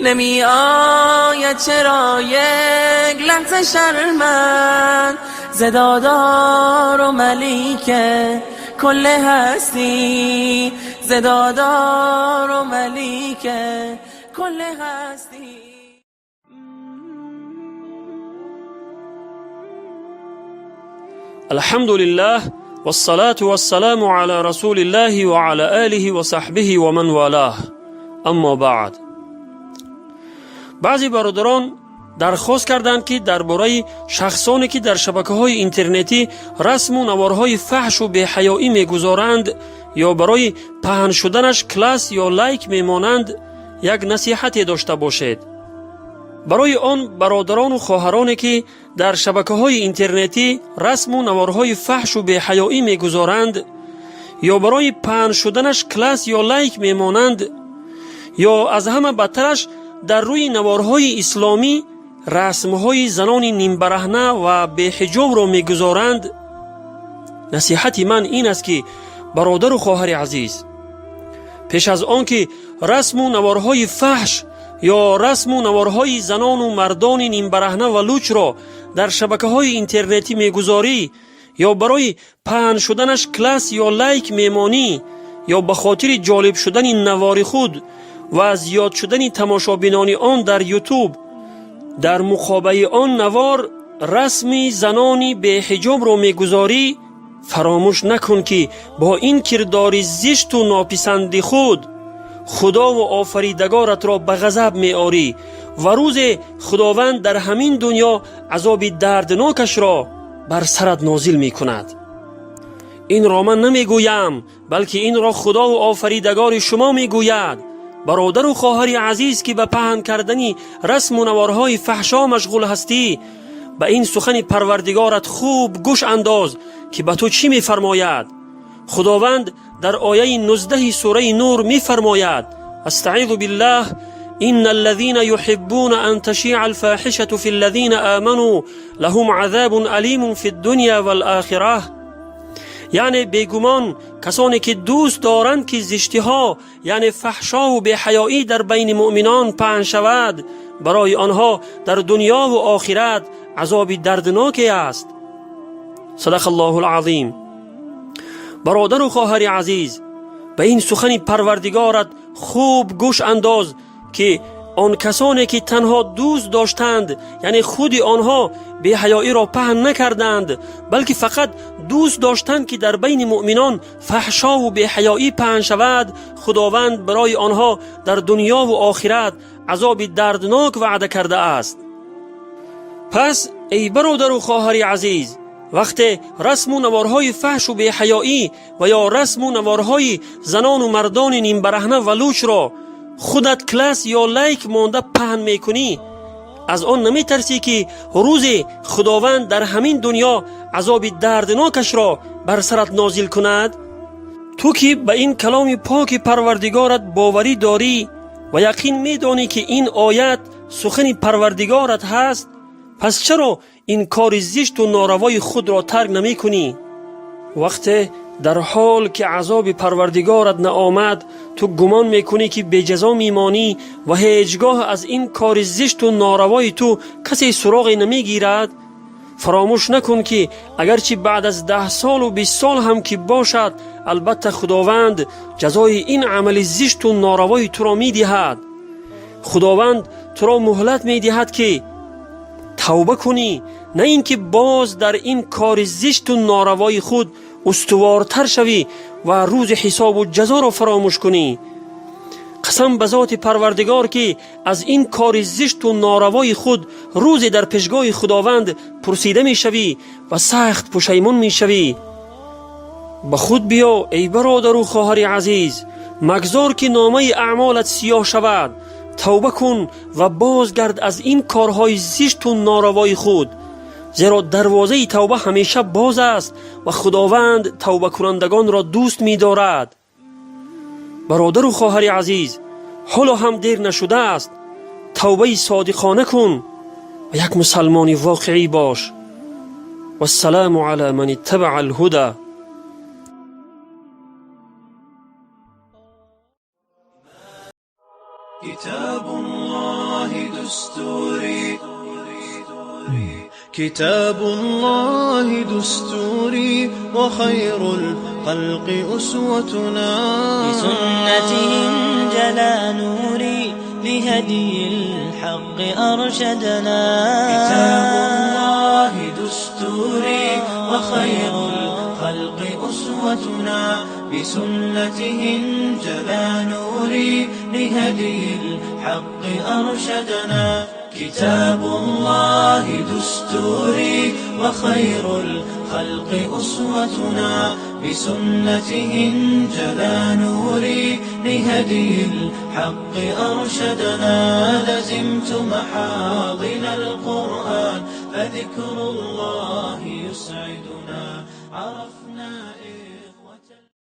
نمی آید چرا یک لحظه شرمت ز دادار و ملیک کل هستی، ز دادار و ملیک کل هستی. الحمد لله والصلاة والسلام على رسول الله وعلى آله وصحبه ومن والاه. اما بعد، баъзе бародарон дархост карданд, ки дар бораи шахсоне, ки дар шабакаҳои интернетӣ расму наворҳои фаҳшу беҳаёӣ мегузоранд ё барои паҳн шуданаш класс ё лайк мемонанд, як насиҳате дошта бошед. Барои он бародарону хоҳароне, ки дар шабакаҳои интернетӣ расму наворҳои фаҳшу беҳаёӣ мегузоранд ё барои паҳн шуданаш класс ё лайк мемонанд, ё аз ҳама бадтараш дар рӯи наворҳои исломӣ расмҳои занони нимбараҳна ва беҳиҷобро мегузоранд, насиҳати ман ин аст, ки бародару хоҳари азиз, пеш аз он ки расму наворҳои фаҳш ё расму наворҳои занону мардони нимбараҳна ва лучро дар шабакаҳои интернетӣ мегузорӣ ё барои паҳн шуданаш класс ё лайк мемонӣ, ё ба хотири ҷолиб шудани навори худ ва зиёд шудани тамошобинони он дар Ютуб дар муқобаи он навор расми занони беҳиҷобро мегузорӣ, фаромӯш накун, ки бо ин кирдори зишту нописанди худ Худову Офаридагоратро ба ғазаб меорӣ ва рӯзе Худованд дар ҳамин дунё азоби дарднокашро бар сарат нозил мекунад. Инро ман намегӯям, балки инро Худову Офаридагори шумо мегӯяд. Бародару хоҳари азиз, ки ба паҳн кардани расму наворҳои фаҳшо машғул ҳастӣ, ба ин сухани Парвардигорат хуб гӯш андоз, ки ба ту чӣ мефармояд. Худованд дар ояи 19-и сураи Нур мефармояд: أستعيذ بالله، إن الذين يحبون أن تشيع الفاحشة في الذين آمنوا لهم عذاب أليم في الدنيا والآخرة. Яъне бегумон касоне, ки дӯст доранд, ки зиштиҳо, яъне фаҳшову беҳаёӣ дар байни муъминон паҳн шавад, барои онҳо дар дунёву охират азоби дардноке аст. صدق الله العظيم. Бародару хоҳари азиз, ба ин сухани Парвардигорат хуб гӯш андоз, ки он касоне, ки танҳо дӯст доштанд, яъне худи онҳо беҳаёиро паҳн накарданд, балки фақат дӯст доштанд, ки дар байни муъминон фаҳшову беҳаёӣ паҳн шавад, Худованд барои онҳо дар дунёву охират азоби дарднок ваъда кардааст. Пас, эй бародару хоҳари азиз, вақте расму наворҳои фаҳшу беҳаёӣ ва ё расму наворҳои занону мардони нимбараҳна ва лучро худат класс ё лайк монда паҳн мекунӣ, аз он наметарсӣ, ки рӯзе Худованд дар ҳамин дунё азоби дарднокашро бар сарат нозил кунад? Ту ки ба ин каломи поки Парвардигорат боварӣ дорӣ ва яқин медонӣ, ки ин оят сухани Парвардигорат ҳаст, пас чаро ин кори зишту норавои худро тарк намекунӣ? Вақте дар ҳол ки азоби Парвардигорат наомад, ту гумон мекунӣ, ки беҷазо мемонӣ ва ҳеҷ гоҳ аз ин кори зишту норавои ту касе суроғе намегирад, фаромӯш накун, ки агарчи баъд аз 10 солу 20 сол ҳам ки бошад, албатта Худованд ҷазои ин амали зишту норавои туро медиҳад. Худованд туро муҳлат медиҳад, ки тавба кунӣ, на ин ки боз дар ин кори зишту норавои худ устувортар шавӣ ва рӯзи ҳисобу ҷазоро фаромӯш кунӣ. Қасам ба зоти Парвардигор, ки аз ин кори зишту норавои худ рӯзе дар пешгоҳи Худованд пурсида мешавӣ ва сахт пушаймон мешавӣ. Ба худ биё, эй бародару хоҳари азиз, магзор, ки номаи аъмолат сиёҳ шавад. Тавба кун ва бозгард аз ин корҳои зишту норавои худ, зеро дарвозаи тавба ҳамеша боз аст ва Худованд тавбакунандагонро дӯст медорад. Бародару хоҳари азиз, ҳоло ҳам дер нашудааст. Тавбаи содиқона кун ва як мусалмони воқеӣ бош. والسلام على من اتبع الهدى. كتاب الله دستوري، كتاب الله دستوري، وخير الخلق أسوتنا. بسنته انجلى نوري، لهدي الحق أرشدنا. كتاب الله دستوري، وخير الخلق أسوتنا، بسنته انجلى نوري، لهدي الحق أرشدنا. كتاب الله دستوري، وخير الخلق أسوتنا، بسنته انجلى نوري، لهدي الحق أرشدنا. لزمت محاضن القرآن، فذكر الله يسعدنا. عرفنا